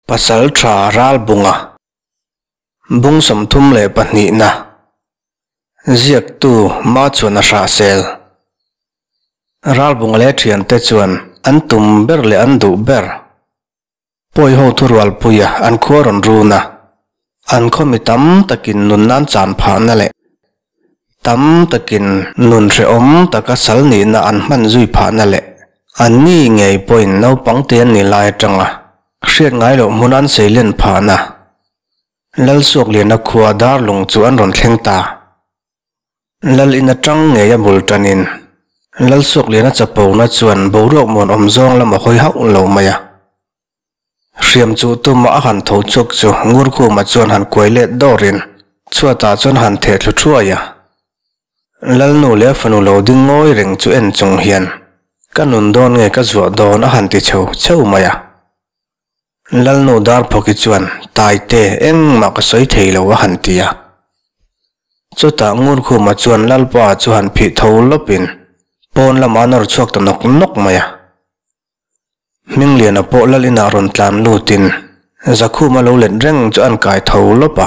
Pasalṭha Ralbunga Bung 32 na Ziaktu Ma chuan a hrahsel. Ralbunga leh ṭhiante chuan an tum ber leh an duh ber. Pawiho thurualpuia an khua rawn run a, an khaw mi tam takin nun nan chan phahna leh tam takin nun hrehawm taka sal nihna an hman zui phahna leh anni ngei pawhin naupang te an nih lai atanga hriat ngai loh hmun an seilen phahna Lalsuakliana khua Darlung chu an rawn thleng ta. Lal in atang ngei a bul tanin Lalsuakliana chapona chuan boruak muanawm zawng lam a hawi hauh lo mai a. Hriam chu tuma a han tho chhuak chu Ngurkhuma chuan han kuai let dawrin chhuatah chuan han theh thlu thuai a. Lalnu leh a fanu lo ding ngawi reng chu en chung hian ka nun dawn nge ka zuah dawn a han ti chho chho mai a. Lalnu Darphawki chuan Taite engmah ka sawi thei lo a han ti a. Chutah Ngurkhuma chuan Lalpa chu han phih tho lawpin pawn lamah a nawr chhuak ta nawk nawk mai a. Hmingliana pawh lal inah rawn tlan lutin Zakhuma lo let reng chu an kai tho lawp a,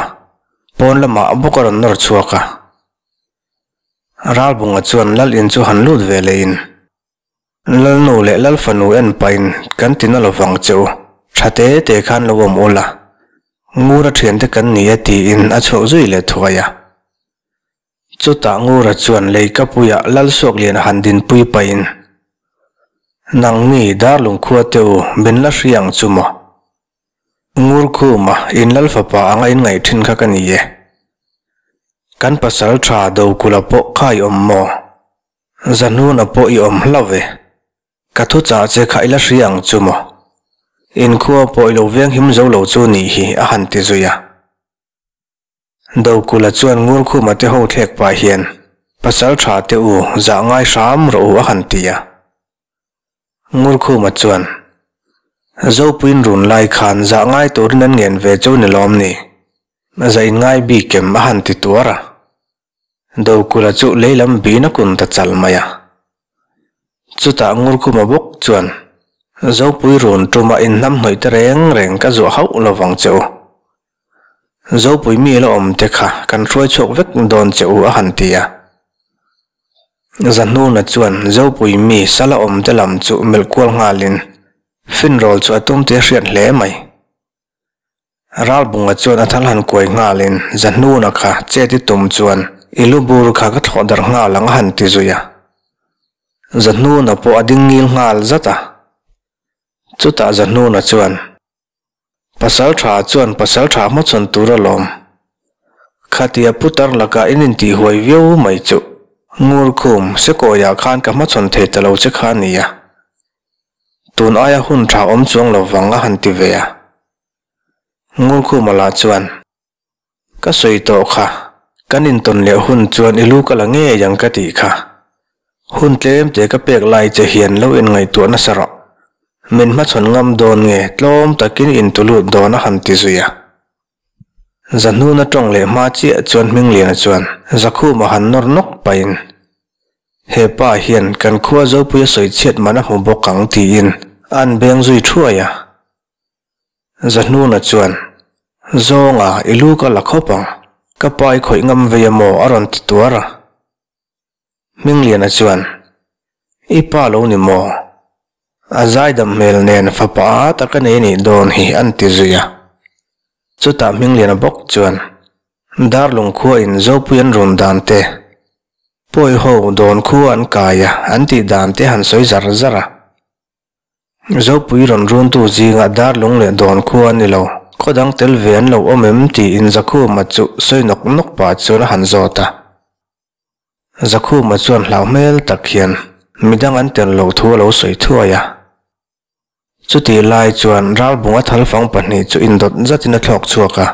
pawn lamah bawk a rawn nawr chhuak a. Ralbunga chuan lal in chu han lut ve leh in, Lalnu leh lal fanu en pahin kan ti na lovang che u, tha te te khan lo awm ula, Ngura thiante kan ni e tiin a chhuak zui leh thuai a. Chutah Ngura chuan Leikapuia lal Suakliana han dinpui pahin, Nangni Darlung khua te u min la hria ang chu maw? Ngurkhuma in lal fapa anga in ngaih thin kha ka ni e. Kan pasal tha Dokula pawh kha i awm maw? Zahnuna pawh i awm hlauh e. Ka thu chah che kha i la hria ang chu maw? In khua pawh i lo veng him zo lo chu nih hi a han ti zui a. Dokula chuan Ngurkhuma te ho thlek pah hian, Pasal tha te u, zah ngai hram rawh u a han ti a. Ngurkhuma chuan, Zopuiin run lai khan zah ngai turin an ngen ve chu ni lawm ni? Zah in ngai bik em a han ti tuar a. Dokula chu leilam bin a kun ta chal mai a. Chutah Ngurkhuma bawk chuan, Zopui run tuma inhnamhnawih te reng reng ka zuah hauh lovang che u. Zopui mi la awm te kha kan hruai chhuak vek dawn che u a han ti a. Zahnuna chuan Zopui mi sala awm te lam chu melh kual nghalin finrawl chu a tum tih a hriat hle mai. Ralbunga chuan a thal han kuai nghalin Zahnuna kha chet i tum chuan i lu bur kha ka thlawh darh nghal ang a han ti zui a. Zahnuna pawh a ding ngil nghal zat a. Chutah Zahnuna chuan. Pasal tha chuan pasal tha hmachhawn tur alawm. Khatia putar lakah in intih huai viau mai chu. Ngurkhum, Sekawiah khan ka hmachhawn thei ta lo che kha nia. Tun aia hun tha awm chuang lo vang a han ti ve a. Ngurkhuma lah chuan, Ka sawi tawh kha, kan intawn leh hun chuan i lu ka la ngei ang ka tih kha. Hun tlem te ka pek lai che hian lo inngaihtuah nasa rawh. Min hmachhawn ngam dawn nge tlawm takin intulut dawn a han ti zui a. Zahnuna tawng leh hma chiah chuan Hmingliana chuan Zakhuma han nawr nawk pahin, He pa hian kan khua Zopuia sawi chhiat man a hmu bawk ang tiin a an beng zui thuai a. Zahnuna chuan, Zawnga, i lu ka la khawp ang. Ka pa i khawih ngam vei a maw? a rawn ti tuar a. Hmingliana chuan, I pa lo ni maw? A zaidam hmel nen fapa a tak a nei nih dawn hi an ti zui a. Chutah Hmingliana bawk chuan, Darlung khua in Zopui an run dan te, Pawiho dawn khua an kai a an tih dan te han sawi zar zar a. Zopui rawn runtu zingah Darlung leh Dawn khua a ni lo, khaw dang tel ve an lo awm em tiin Zakhuma chu sawi nawk nawk pah chuan a han zawt a. Zakhuma chuan hlau hmel tak hian midang an tel loh thu a lo sawi thuai a. Chutih lai chuan Ralbunga thalfang pahnih chu indawt zatin a thlawk chhuak a.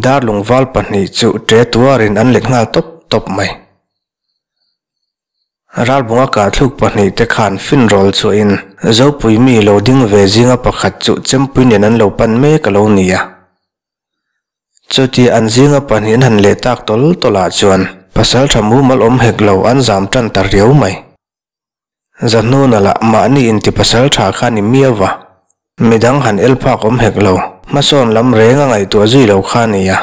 Darlung val pahnih chu ṭe tuarin an let nghal tawp tawp mai. Ralbunga kahthluk pahnih te khan finrawl chhuahin Zopui mi lo ding ve zinga pakhat chu chempui nen an lo pan mek a lo ni a. Chutia an zinga pahnih an han leh tak tawl tawlah chuan pasaltha mumal awm hek lo an zam tan ta riau mai. Zahnuna lah mahni inti pasaltha kha ni miau va. Midang han el phak awm hek lo, hmasawn lam reng a ngaihtuah zui lo kha a nia.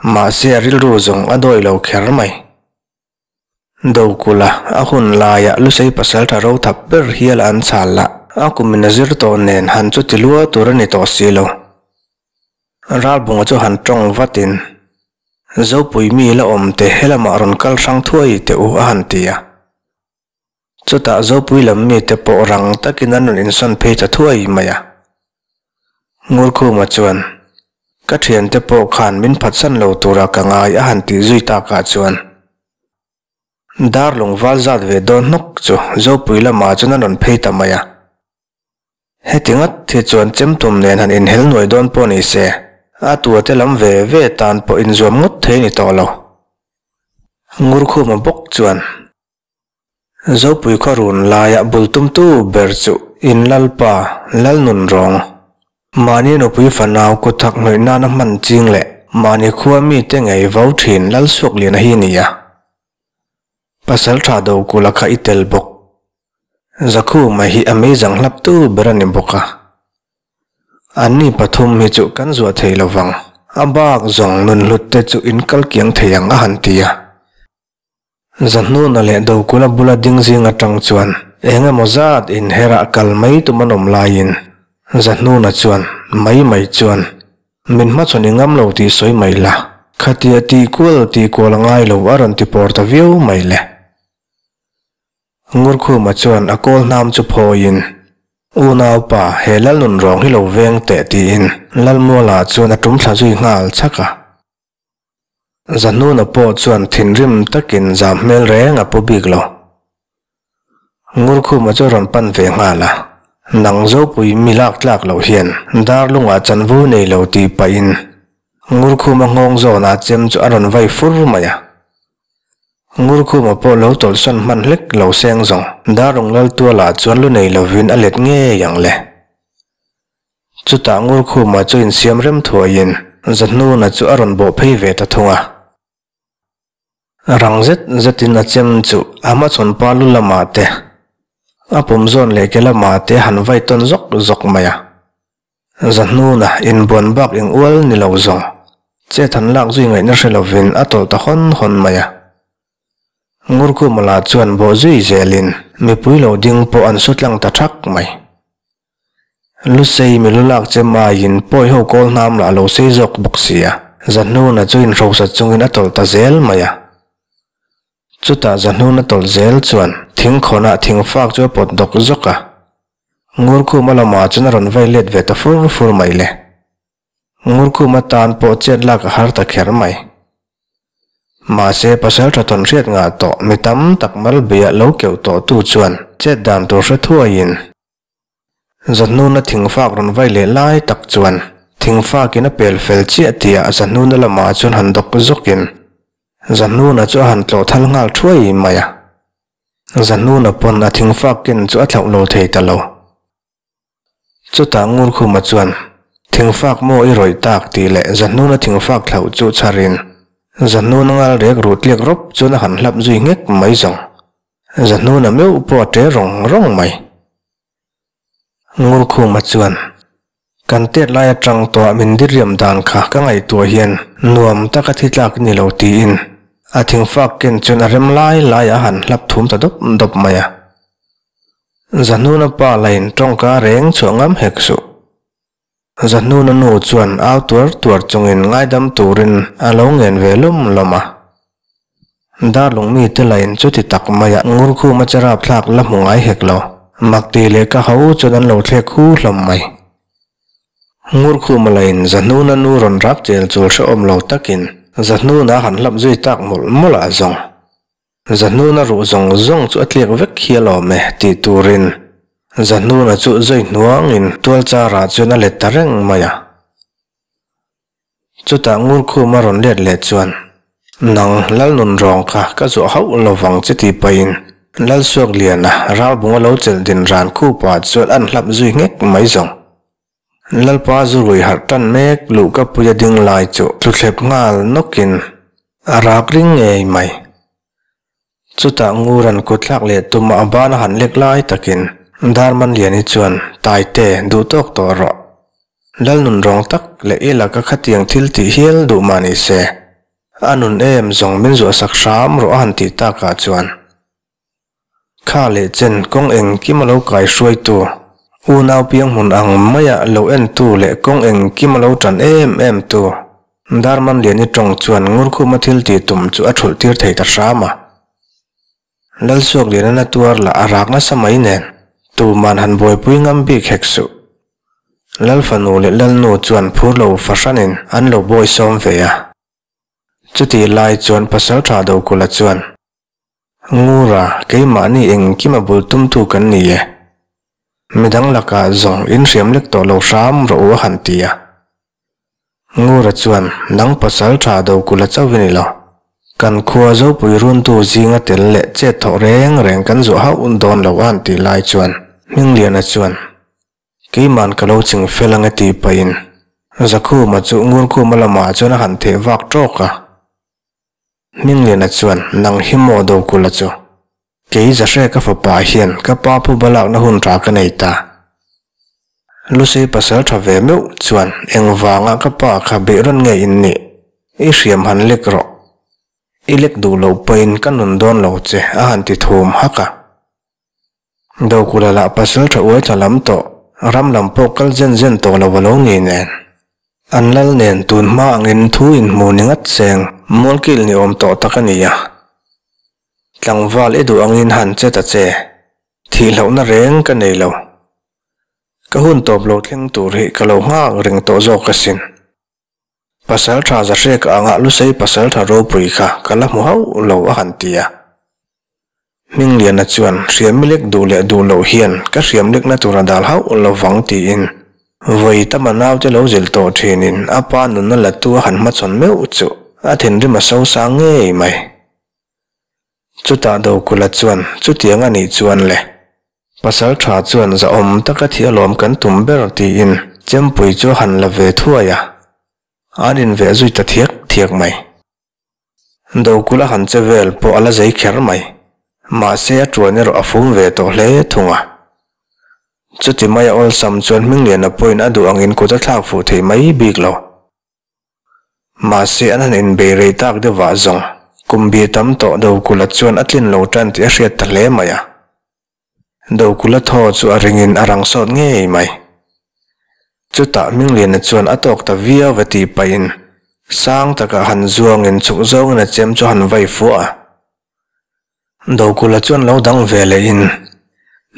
Mahse a rilru zawng a dawi lo kher mai. Dokula a hun laia Lusei pasaltha ro thap ber hial an chhal la, a kumin a zir tawh nen han chuti lua tur a ni tawh si lo. Ralbunga chu han tawng vatin, Zopui mi la awm te helamah rawn kal hrang thuai teh u a han ti a. Chutah Zopui lam mite pawh rang takin an rawn insawn phei ta thuai mai a. Ngurkhuma chuan, Ka thiante pawh khan min phatsan lo tura ka ngai a han tih zui takah chuan Darlung val zat ve dawn hnawk chu Zopui lamah chuan an rawn phei ta mai a. Heti ngawt hi chuan chemtum nen han inhel nuai dawn pawh ni se, a tuate lam ve ve tan pawh inzuam ngawt thei a ni tawh lo. Ngurkhuma bawk chuan. Zopui khaw run laia bul tumtu ber chu in Lalpa, Lalnun rawng. Mahni nupui fanau kut thak hnawih nana hman ching leh mahni khua mite ngei vo thin Lalsuakliana hi ni a. Pasal tha do kula kha i tel bawk. Zakhuma hi a meizang hlaptu ber a ni bawk a. Anni pathum hi chu kan zuah thei lovang. A bak zawng nun hlut te chu in kal kiang thei ang a han ti a. Zahnuna leh Dokula bula ding zing atang chuan eng emaw zat inherah kal mai tum an awm laiin Zahnuna chuan mai mai chuan min hmachhawn i ngam lo tih sawi mai la, khatia tih kual tih kual a ngai lo a rawn ti pawr ta viau mai le. Ngurkhuma chuan a kawl hnam chu phawiin Unaupa he Lalnun rawng hi lo veng teh tiin Lalmuala chuan a tum thla zui nghal chhak a. Zahnuna pawh chuan thinrim takin zam hmel reng a pu bik lo. Ngurkhuma chu a rawn pan ve nghal a, Nang Zopui mi lak tlak loh hian darlungah chanvo nei lo tih pahin Ngurkhuma nghawng zawnah chem chu a rawn vai fur mai a. Ngurkhuma pawh lo tawlhsawn hman hlek lo seng zawng Darlung Laltuala chuan lu nei lovin a let ngei ang le. Chutah Ngurkhuma chu insiam rem thuaiin Zahnuna chu a rawn bawh phei ve ta thung a. Rang zet zetin a chem chu a hmachhawn pa lu lamah te, a pum zawn leh ke lamah te a han vai tawn zawk zawk mai a. Zahnuna inbuan bak eng ual ni lo zawng, chet han lak zui ngaihna hre lovin a tawlh ta hawn hawn mai a. Ngurkhuma lah chuan bawh zui zelin mipui lo ding pawh an su tlang ta thak mai. Lusei milu lak che maiin pawi ho kawl hnam lah lo sei zawk bawk sia, Zahnuna chu inhrosa chungin a tawlh ta zel mai a. Chutah Zahnuna tawlh zel chuan thingkhawnah thingfak chu a pawt dawk zawk a, Ngurkhuma lamah chuan a rawn vai let ve ta fur fur mai le. Ngurkhuma tan pawh chet lak a har ta kher mai. Mahse, pasal tha tawn hriat ngah tawh mi tam tak mal beiah lo keuh tawh tu chuan chet dan tur hre thuaiin, Zahnuna thingfak rawn vai leh lai tak chuan thingfakin a pel fel chiah tihah Zahnuna lamah chuan han dawk zawkin Zahnuna chu a han tlawh thal nghal thuai mai a. Zahnuna pawn a thingfak ken chu a thlauh lo thei ta lo. Chutah Ngurkhuma chuan thingfak maw i rawih tak tih leh Zahnuna thingfak thlauh chu chharin Zahnuna ngal rek ruh tliak rawp chuan a han hlap zui nghek mai zawng. Zahnuna meuh pawh a ṭe rawng rawng mai. Ngurkhuma chuan, Kan tet lai aṭang tawhah min diriam dan kha ka ngaihtuah hian nuam taka thi tlak ni lo tiin a thingfak ken chuan a rem lai lai a han hlap thum ta dawp dawp mai a. Zahnuna pa lain tawngka reng chhuah ngam hek suh. Zahnuna nu chuan au tuar tuar chungin ngaidam turin a lo ngen ve lawm lawm a. Darlung mite lain chuti tak maia Ngurkhuma charap thlak la hmu ngai hek lo. Makti leh ka ho chuan an lo thlek hu hlawm mai. Ngurkhuma lain Zahnuna nu rawn rak chel chul hrehawm lo takin Zahnuna han hlap zui tak mawlh mawlh ah zawng. Zahnuna ruh zawng zawng chu a tliak vek hi alawm e tih turin Zahnuna chu zui hnuangin tual charah chuan a let ta reng mai a. Chutah Ngurkhuma rawn let leh chuan, Nang Lalnun rawng kha ka zuah hauh lovang che tih pahin Lalsuakliana ralbunga lo chelh din ran khupa chuan an hlap zui nghek mai zawng. Lalpa zu rui harh tan mek luhkapuia ding lai chu thluthlep nghal nawkin a rak ring ngei mai. Chutah Nguran kutthlak leh tuma a ban a han lek lai takin Darmanliani chuan, Taite, duhtawk tawh rawh. Lalnun rawng tak leh i laka khatiang thil tih hial duh mah ni se, a nun em zawng min zuahsak hram rawh a han tih takah chuan kha leh chen kawng engkim a lo kai hruaitu, unau piang hmun ang maia lo entu leh kawng engkim a lo tan em em tu Darmanliani tawng chuan Ngurkhuma thil tih tum chu a thulh tir thei ta hram a. Lalsuakliana na tuar lah a rak nasa mai nen, tuman han buaipui ngam bik hek suh. Lalfanu leh Lalnu chuan phur lo fahranin an lo bawi sawm ve a. Chutih lai chuan Pasaltha Dokula chuan, Ngura, keimahni engkima bul tumtu kan ni e. Midang lakah zawng inhriam lek tawh lo hram rawh u a han ti a. Ngura chuan, Nang pasal tha Dokula chauh i ni lo. Kan khua Zopui runtu zinga tel leh chet thawh reng reng kan zuah hauh dawn lo a han tih lai chuan Hmingliana chuan, Keiman ka lo ching fel ang e tih pahin Zakhuma chu Ngurkhuma lamah chuan a han theh vak tawk a. Hmingliana chuan, Nang hi maw Dokula chu? Kei Zahre ka fapa hian ka pa phuba lakna hun tha ka nei ta. Lucy pasal tha ve meuh chuan engvanga ka pa kha beih rawn nge in nih? I hriam han lek rawh. I lek duh loh pawhin ka nun dawn lo che a han ti thum hak a. Dokula lah pasal tha uai thla lam tawh, ram lam pawh kal zen zen tawh lo a lo ni nen. An lal nen tun hma angin thu inhmu ni ngat seng mualkil ni awm tawh tak a ni a. Tlangval i duh angin han che ta che, thihlohna reng ka nei lo. Ka hun tawp lo thleng tur hi ka lo nghak reng tawh zawk asin. Pasal tha Zahrek anga Lusei pasal tha ropui kha ka la hmu hauh lo a han ti a. Hmingliana chuan hriam milek duh leh duh loh hian ka hriam lekna tur a dal hauh lo vang tiin vawi tama naute lo zilh tawh thinin a pa nunna latu a han hmachhawn meuh chu a thinrim a sosang ngei mai. Chutah Dokula chuan chutiang a nih chuan le, pasal tha chuan zahawm taka thi alawm kan tum ber tiin Chempui chu a han la ve thuai a, an inveh zui ta thiak thiak mai. Dokula han che vel pawh a la zei kher mai, mahse a tuan erawh a fum ve tawh hle thung a. Chuti maia awlsam chuan Hmingliana pawhin a duh angin kut a thlak fuh thei mai bik lo. Mahse an han inbei rei tak deuh vah zawng, kum bi tam tawh Dokula chuan a tlin lo tan tih a hriat ta hle mai a. Dokula thaw chu a ringin a rang sawt ngei mai. Chutah Hmingliana chuan a tawk ta viau ve tih pahin sang takah han zuangin chhuk zawngin a chem chu han vai fuah a. Dokula chuan lo dang ve lehin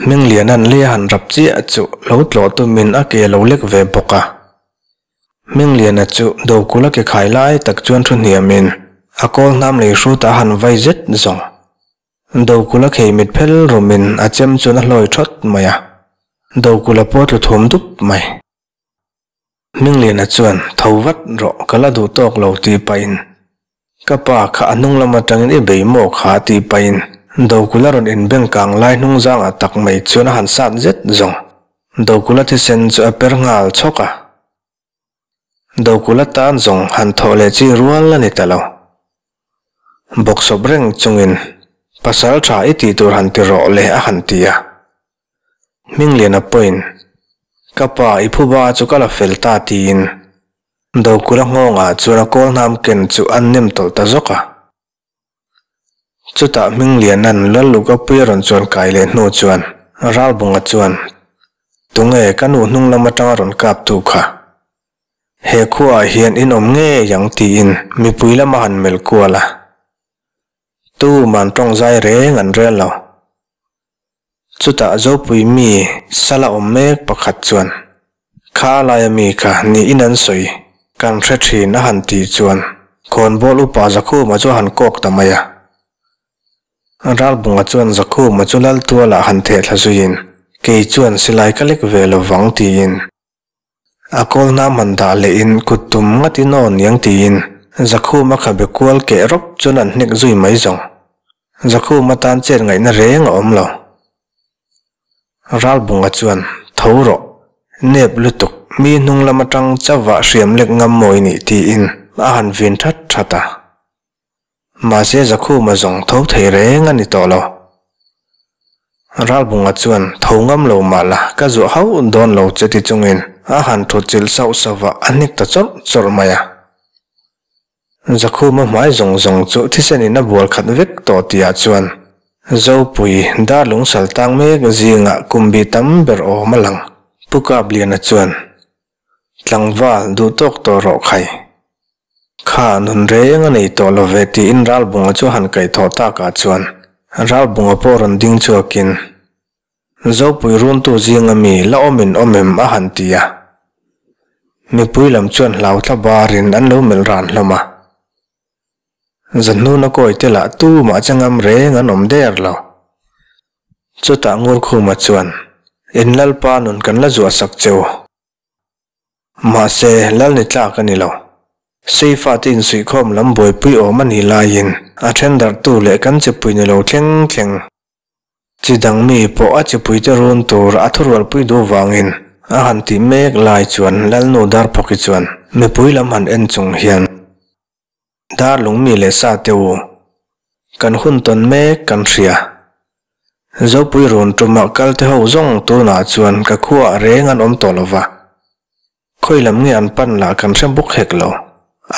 Hmingliana'n lei a han rap chiah chu lo tlawh tumin a ke a lo lek ve bawk a. Hmingliana chu Dokula ke khai lai tak chuan thu hniamin a kawl hnam lei hrutah a han vai zet zawng. Dokula khei mit phel rumin a chem chuan a hlawi thawt mai a, Dokula pawh a tlu thum dup mai. Hmingliana chuan, Tho vat rawh, ka la duh tawk lo tih pahin ka pa kha a hnung lam atangin i bei maw kha tih pahin Dokula rawn inbeng kang lai hnung zangah tak mai chuan a han sat zet zawng. Dokula thisen chu a per nghal chhawk a. Dokula tan zawng han thawh leh chi rual a ni ta lo. Bawksawp reng chungin pasal tha i tih tur han ti rawh le a han ti a. Hmingliana pawhin, Ka pa, i phuba chu ka la fel ta tiin Dokula nghawngah chuan a kawl hnam ken chu an nem tawlh ta zawk a. Chutah Hmingliana'n Lalluka pui a rawn chuan kai leh hnu chuan Ralbunga chuan, Tunge ka nu hnung lam atanga rawn kap tu kha? He khuaah hian in awm ngei ang tiin mipui lama han melh kual a. Tuman tawng zai reng an rel lo. Chutah Zopui mi sala awm mek pakhat chuan, Kha laia mi kha niin an sawi, kan hre thin a han tih chuan khawnbawl upa Zakhuma chu a han kawk ta mai a. Ralbunga chuan Zakhuma chu Laltualah han theh thla zuiin, Kei chuan silai ka lek ve lo vang tiin A kawl hnam han dah lehin kut tum ngat in aw niang tiin Zakhuma khabe kual keh rawp chuan an hnek zui mai zawng. Zakhuma tan chet ngaihna reng a awm lo. Ralbunga chuan, Tho rawh, nep lutuk, mi hnung lam atang chauhvah hriam lek ngam mawi nih tiin a han vin that that a. Mahse Zakhuma zawng tho thei reng a ni tawh lo. Ralbunga chuan, Tho ngam lo mah la, ka zuah hauh dawn lo che ti chungin a han thut chilh sauh sauh a, a hnek ta chawrh chawrh mai a. Zakhuma hmai zawng zawng chu thisenin a bual khat vek tawh tihah chuan Zopui darlung sal tang mek zingah kum bi tam ber awm a lang. Pu Kapliana chuan, Tlangval duh tawk tawh rawh khai. Kha nun reng a nei tawh lo ve tiin Ralbunga chu han kaihthawh takah chuan Ralbunga pawh rawn ding chhuakin Zopui runtu zinga mi la awmin awm em a han ti a. Mipui lam chuan hlau thla barin an lo melh ran hlawm a. Zahnuna kawi te lah tumah che ngam reng an awm der lo. Chutah Ngurkhuma chuan, In Lalpa nun kan la zuah sak che u. Mahse, lal ni tlak a ni lo. Seifa te insuihkhawm lam buaipui awm a nih laiin a then darhtu leh kan chipui ni lo thleng thleng. Chi dang mi pawh a chipuite run tur a thurualpui duh vangin a han tih mek lai chuan Lalnu Darphawki chuan mipui lam han en chung hian Darlung mi leh sa te u, kan hun tawn mek kan hria. Zopui run tumah kal te ho zawng tunah chuan ka khuaah reng an awm tawh lova. Khawi lam nge an pan lah kan hre bawk hek lo.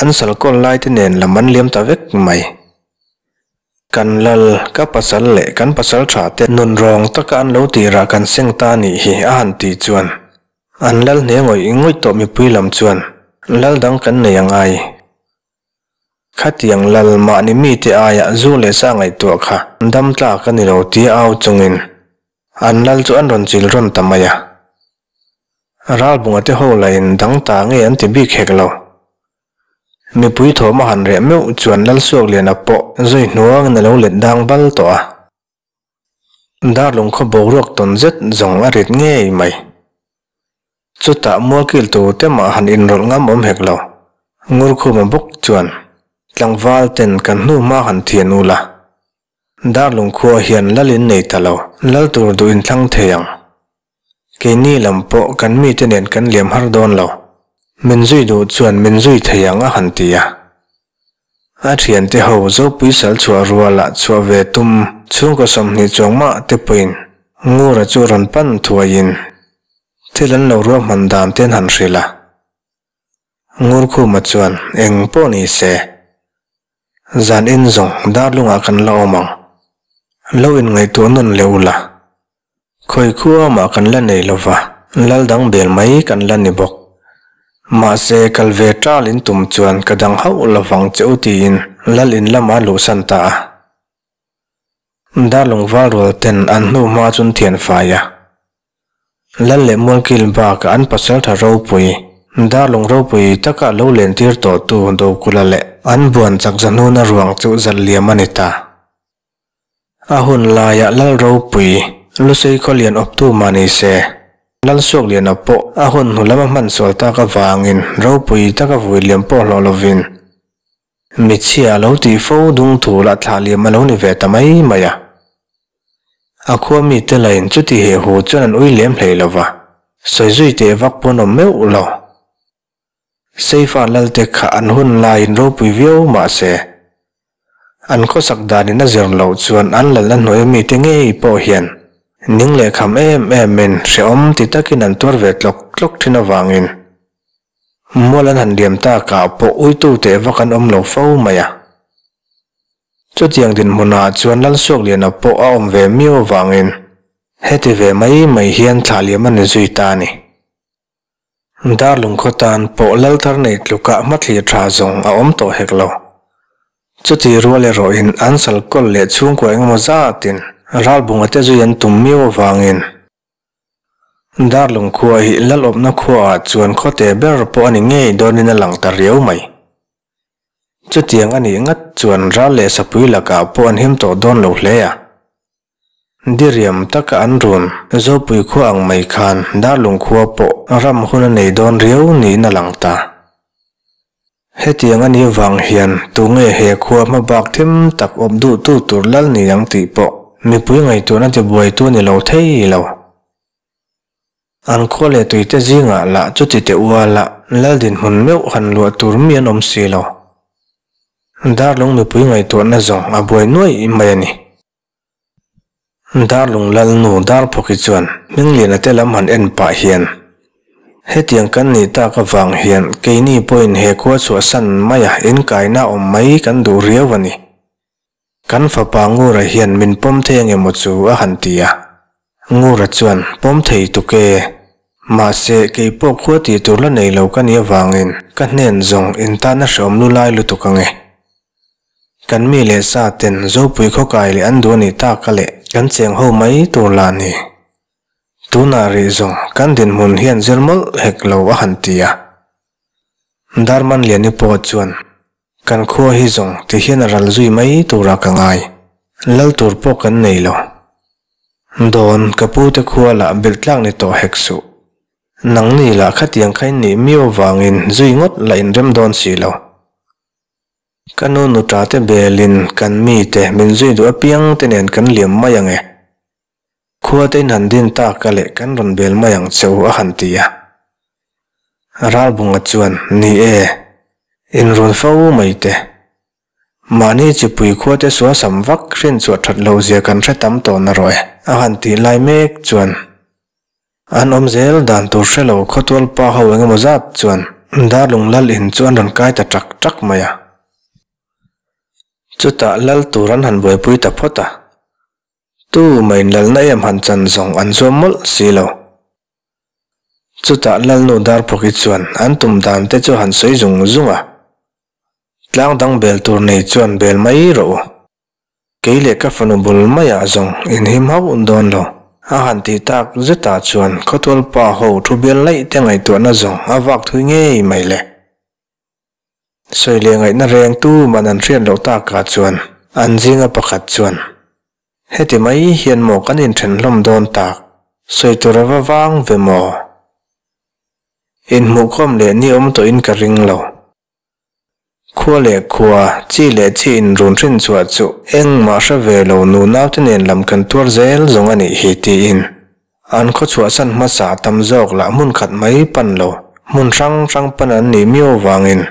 An salkawl lai te nen lam an liam ta vek mai. Kan lal, ka pasal leh kan pasal tha te nun rawng taka an lo tirah kan seng ta nih hi a han ti chuan an lal hne ngawih ngawih tawh mipui lam chuan lal dang kan nei a ngai. Khatiang lal mahni mite aia zu leh sa ngaihtuah kha dam tlak a ni lo tia au chungin an lal chu an rawn chil rawn ta mai a. Ralbunga te ho lahin dang ta nge an ti bik hek lo. Mipui thawm a han reh meuh chuan Lalsuakliana pawh zui hnuangin a lo let dang bal tawh a. Darlung khaw boruak tawn zet zawng a rit ngei mai. Chutah mualkil tur te mah han inrawlh ngam awm hek lo. Ngurkhuma bawk chuan tlangval ten kan hnu hma han thian ul a. Darlung khua hian lal in nei ta lo, lal tur duh in thlang thei ang. Keini lam pawh kan mite nen kan liam har dawn lo. Min zui duh chuan min zui thei ang a han ti a. A thiante ho Zopui sal chhuah rualah chhuah ve tum chhungkaw 20 chuang mah te pawhin Ngura chu rawn pan thuaiin thil an lo ruahman dan te an han hrilh a. Ngurkhuma chuan eng pawh ni se, zan in zawng darlungah kan la awm ang. Lo inngaihtuah nawn leh ula. Khawi khua mah kan la nei lo va, lal dang bel mai kan la ni bawk. Mahse, kal ve ṭal in tum chuan ka dang hauh lo vang che u tiin lal in lamah luhsan ta a. Darlung val rual ten an hnu hma chun thian fai a. Lal leh Mualkil bakah an pasalṭha ropui, Darlung ropui taka lo lentir tawhtu Dokula leh an buan chak zahnuna ruang chu zalh liam a ni ta. A hun laiah Lal ropui, Lusei Khawlian awptu mah ni se, Lal Suakliana pawh a hun hnu lama hman sual tak avangin ropui taka vui liam pawh hlawh lovin michhia a lo tih fo dung thu lah thlah liam a lo ni ve ta mai mai a. A khua mite lain chuti he hu chuan an ui lem hlei lo va, sawi zui teh vak pawn awm meuh lo. Seifa Lalte kha an hun laiin ropui viau mah se, an khawsak danin a zir loh chuan an lalna hnuaia mite ngei pawh hian ning leh kham em emin hrehawm ti takin an tuar ve tlawk tlawk thin avangin mual an han liam takah pawh uitu teh vak an awm lo fo mai a. Chutiang dinhmunah chuan Lalsuakliana pawh a awm ve miau avangin heti ve mai mai hian thlah liam a ni zui ta a ni. Darlung khaw tan pawh Lalthar nei tlukah hmathlir tha zawng a awm tawh hek lo. Chuti rual erawhin an sal kawl leh chhungkua engemaw zatin ralbunga te zui an tum miau avangin Darlung khua hi Lalawpna khuaah chuan khawte ber pawh a ni ngei dawnin a lang ta riau mai. Chutiang a nih ngat chuan ral leh sapui lakah pawh an him tawh dawn lo hle a. Diriam taka an run Zopui khua ang mai khan Darlung khua pawh ram hun a nei dawn riau niin a lang ta. Hetiang a nih vang hian tunge he khua hma bak thim tak awp duhtu tur lal ni ang tih pawh mipui ngaihtuahna tibuaitu a ni lo thei lo. An khua leh tuite zingah lah chuti teh ualah lal dinhmun meuh han luah tur mi an awm si lo. Darlung mipui ngaihtuahna zawng a buai nuaih mai a ni. Darlung Lalnu Darphawki chuan Hmingliana te lam han en pah hian, Hetiang kan nih tak avang hian keini pawhin he khua chhuahsan maia inkaina awm mai kan duh riau a ni. Kan fapa Ngura hian min pawm thei ange maw chu a han ti a. Ngura chuan, Pawm thei tuk e. Mahse, kei pawh khua tih tur la nei lo ka nih avangin ka hnen zawng in tan a hreawm lu lai lutuk ange. Kan mi leh sa ten Zopui khawkai leh an duh a nih tak a leh kan cheng ho mai tur lah ni. Tunah rih zawng kan dinhmun hian zir mawlh hek lo a han ti a. Darmanliani pawh chuan, Kan khua hi zawng ti hian a ral zui mai turah ka ngai. Lal tur pawh kan nei lo. Dawn, ka pu te khua lah belh tlak ni tawh hek suh. Nangni lah khatiang kha in nih miau vangin zui ngawt lah in rem dawn si lo. Ka nu nuta te belin kan mite min zui duh apiang te nen kan liam mai ang e. Khua te in han din tak a leh kan rawn bel mai ang che u a han ti a. Ralbunga chuan, Ni e, in rawn fo mai te. Mahni chipui khua te suasam vak hrin chhuah that lo zia kan hre tam tawh na rawh e a han tih lai mek chuan an awm zel dan tur hre lo khawtual pa ho engemaw zat chuan Darlung lal in chu an rawn kai ta ṭak ṭak mai a. Chutah lal tur an han buaipui ta phawt a. Tu mai lalna em han chan zawng an zuam mawlh si lo. Chutah Lalnu Darphawki chuan an tum dan te chu han sawi zung zung a. Tlang dang bel tur nei chuan bel mai rawh u. Kei leh ka fanu bul maiah zawng inhim hauh dawn lo. A han tih tak zetah chuan khawtual pa ho thu bial laih te ngaihtuahna zawng a vak thui ngei mai le. Sawi leh ngaihna reng tu man an hriat loh takah chuan an zinga pakhat chuan, Heti mai hian maw kan inthen hlawm dawn tak, sawi tur a va vang ve maw? Inhmuhkhawm leh ni awm tawhin ka ring lo. Khua leh khua, chi leh chi inrun hrin chhuah chu engmah hre ve lo nunaute nen lam kan tuar zel zawng a nih hi tiin An khaw chhuahsan hmasa tam zawk lah hmun khat mai pan lo, hmun hrang hrang pan an nih miau vangin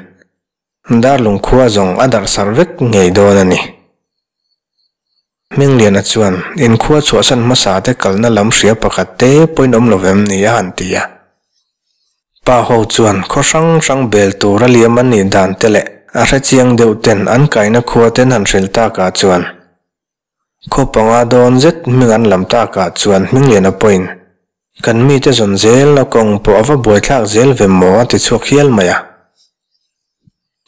Darlung khua zawng a darh sarh vek ngei dawn a ni. Hmingliana chuan in khua chhuahsan hmasa te kalna lam hria pakhat te pawhin awm lo vem ni a han ti a. Pa ho chuan khaw hrang hrang bel tur a liam an nih dan te leh a hrechiang deuh ten an kaina khua ten han hrilh takah chuan Khaw panga dawn zet hming an lam takah chuan Hmingliana pawhin, Kan mite zawn zelna kawng pawh a va buaithlak zel ve maw a ti chhuak hial mai a.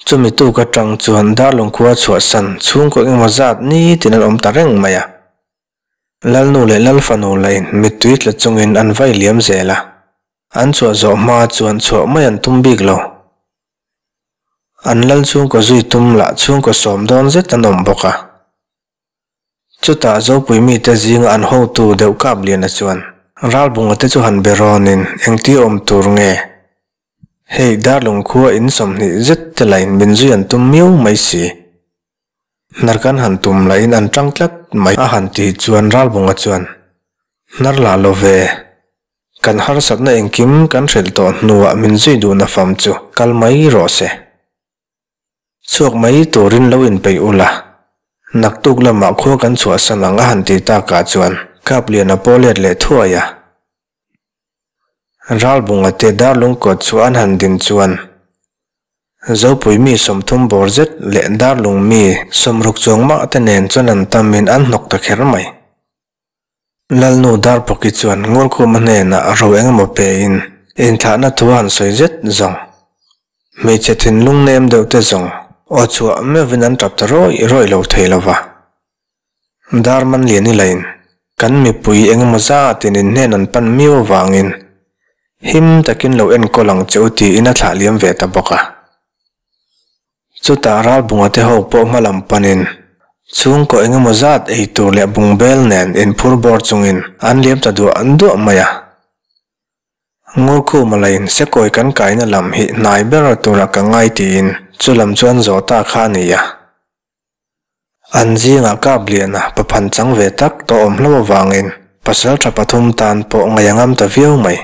Chumi tuk atang chuan Darlung khua chhuahsan chhungkaw engemaw zat nitin an awm ta reng mai a. Lalnu leh Lalfanu lain mittui tla chungin an vai liam zel a. An chhuah zawh hma chuan chhuah mai an tum bik lo. An lal chhungkaw zui tum lah chhungkaw sawm dawn zet an awm bawk a. Chutah Zopui mite zinga an hotu deuh Kapliana chuan Ralbunga te chu han be rawnin engti awm tur nge? Hei Darlung khua in 20 zet te lain min zui an tum miau mai si. Hnar kan han tum lahin an tang tlat mai a han tih chuan Ralbunga chuan Hnar lah lo ve. Kan harsatna engkim kan hrilh tawh hnuah min zui duhna fam chu kal mai rawh se. Chhuak mai turin lo inpeih ula, naktuk lamah khua kan chhuahsan ang a han ti takah chuan Kapliana pawh let leh thuai a. Ralbunga te Darlung kawt chu an han din chuan Zopui mi 30 bawr zet leh Darlung mi 60 chuang mah te nen chuan an tamin an hnawk ta kher mai. Lalnu Darpawki chuan Ngurkhuma hnenah ro engemaw pein inthlahna thu a han sawi zet zawng. Hmeichhe thinlung nem deuh te zawng aw chhuah meuhin an tap ta rawih rawih lo thei lo va. Darman Liani lain kan mipui engemaw zatin in hnen an pan miau avangin him takin lo enkawl ang che u tiin a thlah liam ve ta bawk a. Chutah ralbunga te ho pawh hma lam panin chhungkaw engemaw zat ei tur leh bungbel nen inphur bawr chungin an liam ta duah duah mai a. Ngurkhuma lain sekawi kan kaina lam hi hnai ber tura ka ngai tiin chu lam chu an zawh ta kha a ni a. An zingah Kapliana paphan chang ve tak tawh awm hlauh avangin pasal tha pathum tan pawh ngaih a ngam ta viau mai.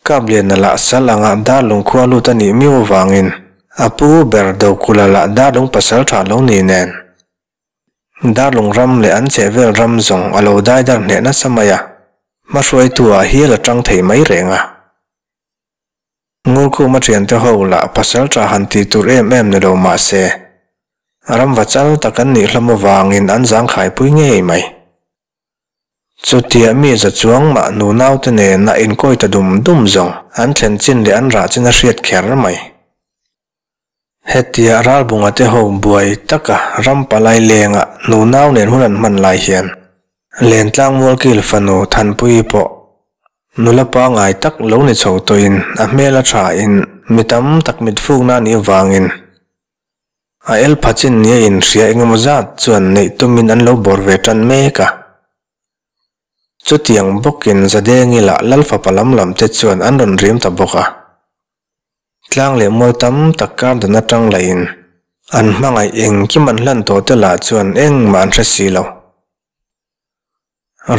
Kapliana lah sal anga Darlung khua lut a nih miau avangin a pu ber Dokula lah Darlung pasal tha lo ni nen. Darlung ram leh an chhehvel ram zawng a lo daidar hneh nasa mai a, hmahruaitu ah hial a tang thei mai reng a. Ngurkhuma thiante ho lah pasal tha han tih tur em em ni lo mah se, ramva chal tak an nih hlawm avangin an zangkhaipui ngei mai. Chutia mi za chuang mah nunaute nena inkawi ta dum dum zawng an thlen chin leh an rah chin a hriat kher mai. Hetia ralbunga te ho buai taka ram palai lenga nunau nen hun an hman lai hian Lentlang Mualkil fanu Thanpuii pawh nula pangai tak lo ni chho tawhin a hmel a thain mi tam tak mitfukna a nih avangin A el pha chin nia inhria engemaw zat chuan neih tumin an lo bawr ve tan mek a. Chutiang bawkin Zadengi lah Lalfapa lam lam te chuan an rawn rim ta bawk a. Tlang leh mual tam tak kar dan atang lahin an hmangaih engkim an hlan tawh te lah chuan engmah an hre si lo.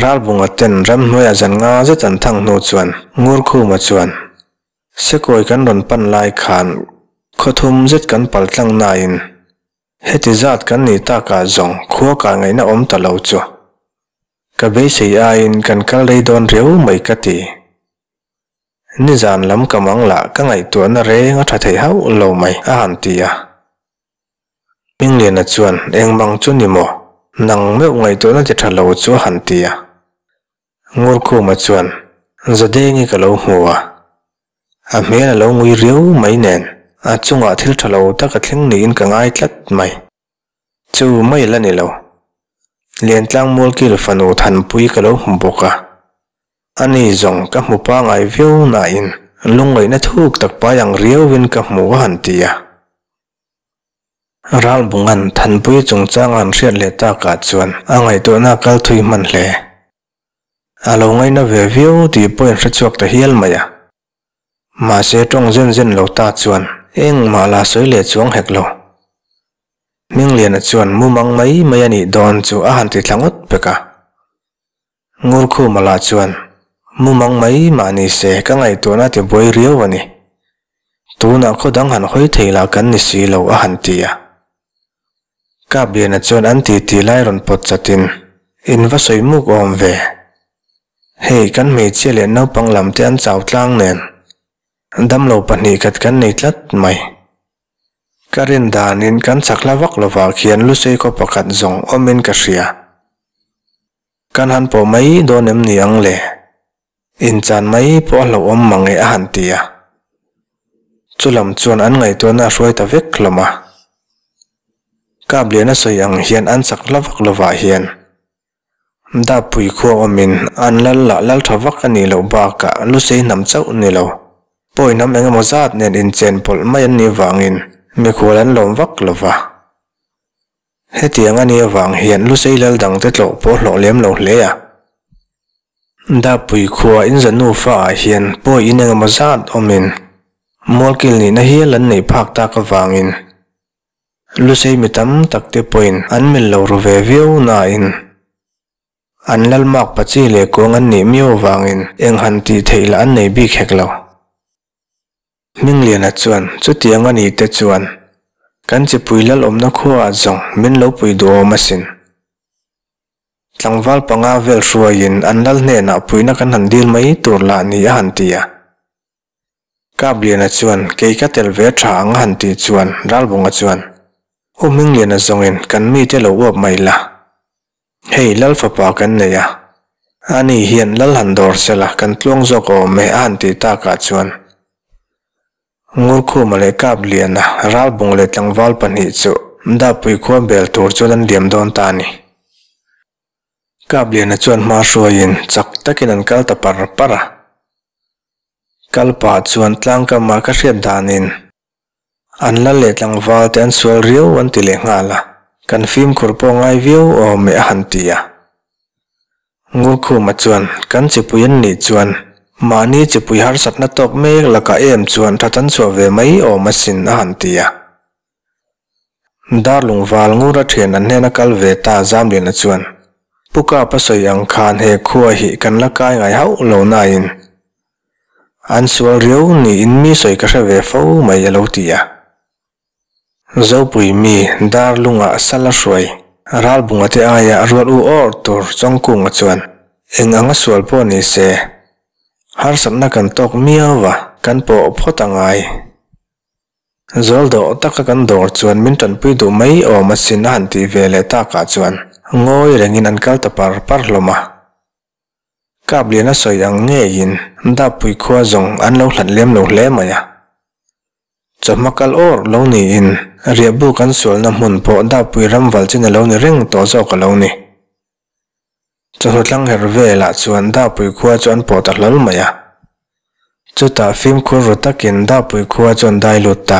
Ralbunga ten ramhnuaiah zan nga zet an thang hnu chuan Ngurkhuma chuan Sekawi kan rawn pan lai khan khaw thum zet kan pal tlang nain heti zat kan nih takah zawng khua kah ngaihna awm ta lo chu ka beisei aiin kan kal rei dawn riau mai ka ti. Nizan lam ka mang lah ka ngaihtuahna reng a tha thei hauh lo mai a han ti a. Hmingliana chuan engmang chu ni maw nang meuh ngaihtuahna ti tha lo chu a han ti a. Ngurkhuma chuan Zadengi ka lo hmu a, a hmel a lo ngui riau mai nen a chungah thil tha lo tak a thleng niin ka ngai tlat mai. Chu mai la ni lo. Liantlang Mualkil fanu Thanpui ka lo hmu bawk a, ani zawng ka hmu pangai viau nain lungngaihna thuk tak pai ang riauin ka hmu a han ti a. Ralbunga'n Thanpui chungchanga an hriat leh takah chuan a ngaihtuahna a kal thui hman hle. A lo ngaina ve viau tih pawh in hrechhuak ta hial mai a. Mahse tawng zen zen lo ta chuan engmah la sawi leh chuang hek lo. Hmingliana chuan mumang mai mai a nih dawn chu a han ti thla ngawt pek a. Ngurkhuma lah chuan, Mumang mai mah ni se ka ngaihtuahna ti buai riau a ni. Tunah khaw dang han hawi thei lah kan ni si lo a han ti a. Kapliana chuan an titi lai rawn pawt chatin, In va sawi muk awm ve. Hei kan hmeichhia leh naupang lam te an chau tlang nen. Damlo pahnihkhat kan nei tlat mai. Ka rin danin kan chak hla vak lovah khian Lusei khaw pakhat zawng awmin ka hria. Kan han pawh mai dawn em ni ang le? Inchan mai pawh a hlauhawm mang e a han ti a. Chulam chuan an ngaihtuahna a hruai ta vek hlawm a. Kapliana sawi ang hian an chak hla vak lovah hian Dappui khua awmin an lal lah lal tha vak a nih loh bakah Lusei hnam chauh ni lo. Pawi hnam eng emaw zat nen inchen pawlh mai an nih vangin mikhual an lawm vak lova. Hetiang a nih avang hian Lusei lal dangte tlawh pawh hlawh lem lo hle a. Dapui khua inza nufa ah hian pawi in engemaw zat awmin Mualkil nihna hial an neih phak tak avangin Lusei mi tam tak te pawhin an mil lo ru ve viau nain an lal mak pachi leh kuang an nih miau avangin eng han tih theih lah an nei bik hek lo. Hmingliana chuan chutiang a nih te chuan kan chipui lal awmna khuaah zawng min lo pui duhawm asin. Tlangval panga vel hruaiin an lal hnenah puihna kan han dil mai tur lah ni a han ti a. Kapliana chuan kei ka tel ve tha ang a han tih chuan Ralbunga chuan U Hmingliana zawngin kan mite lo uap mai la. Hei lal fapa kan nei a, ani hian lal han dawr sela kan tluang zawk awm e a han tih takah chuan Ngurkhuma leh Kapliana Ralbung leh tlangval pahnih chu Dapui khua bel tur chuan an liam dawn ta a ni. Kapliana chuan hma hruaiin chak takin an kal ta par par a. Kal pah chuan tlangkama ka hriat danin An lal leh tlangval te an sual riau an ti leh nghal a, kan fimkhur pawh ngai viau awm e a han ti a. Ngurkhuma chuan kan chipui an nih chuan mahni chipui harsatna tawk mek lakah em chuan that an chhuah ve mai awm asin a han ti a. Darlungval Ngura thian an hnena kal ve ta Zamliana chuan Pu Kapa sawi ang khan he khua hi kan la kai ngai hauh lo nain An sual riau niin mi sawi ka hre ve fo mai a lo ti a. Zopui mi Darlunga sal a hruai. Ralbunga te aia rual u awr tur Chawngkunga chuan eng anga sual pawh ni se, harsatna kan tawk miau va, kan pawh phawt a ngai. Zawl dawh taka kan dawr chuan min tanpui duh mai awm asin a han tih ve leh takah chuan ngawi rengin an kal ta par par hlawm a. Kapliana sawi ang ngeiin Dappui khua zawng an lo hlat lem lo hle mai a. Chawhma kal awr lo niin riahbuk an sualna hmun pawh Dappui ram val chin a lo ni reng tawh zawk a lo ni. Chawhnu tlang her velah chuan Dapui khua chu an pawh ta hlawl mai a. Chutah fimkhur ru takin Dapui khua chu an dai lut ta.